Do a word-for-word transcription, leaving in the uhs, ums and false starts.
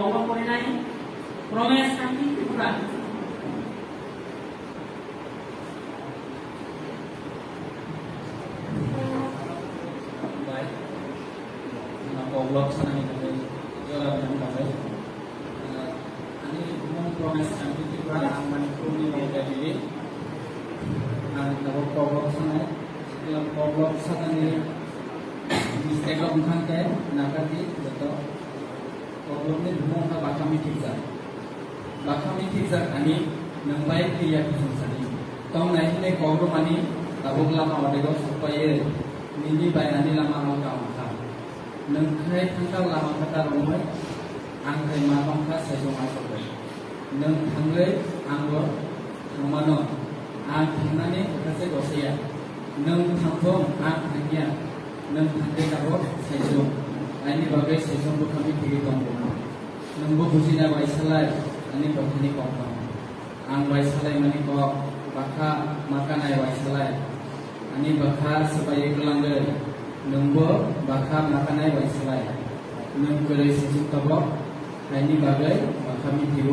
Obo porinai Promesh Kanti Tripura. Bai. Ang koklop sanani bagwi jora rwna bagwi. Ah, ani bumung Promesh Kanti Tripura, ang Manipurni Mawda Dili. Ang tabuk koklop sanai. Koklop sanani mistake rok wngkha khe nakhardi joto. Koklopni bumung wngkha Bakha Mithikjak. Bakha Mithikjak ani nwng bai phiya khusungsani. Tongnai hwnwi kok rwmani tabuk lama odego sokpaiwi nini bai ani lama alka wngkha. Nwng khai thangkha lama kwtal romwi ang khai ma tongkha saichung achugwi. Nwng thangwi angbo thangmano, ang thangnani kwthase gosaiya. Nwng thangthung, ang thangya. Nwng thangwi tabuk saichung. Aini bagwi saichung bwkha mithigwi tongo. Nwngbo bujina waisalai, ani bwkhani kokno. Ang waisalaimani kok, bwkha ma kanai waisalai. Ani bwkha swbaiwi kwlangwi, nwngbo bwkha ma kanai waisalai. Nwng kwrwi saichung tabuk, haini bagwi bwkha mithigwi.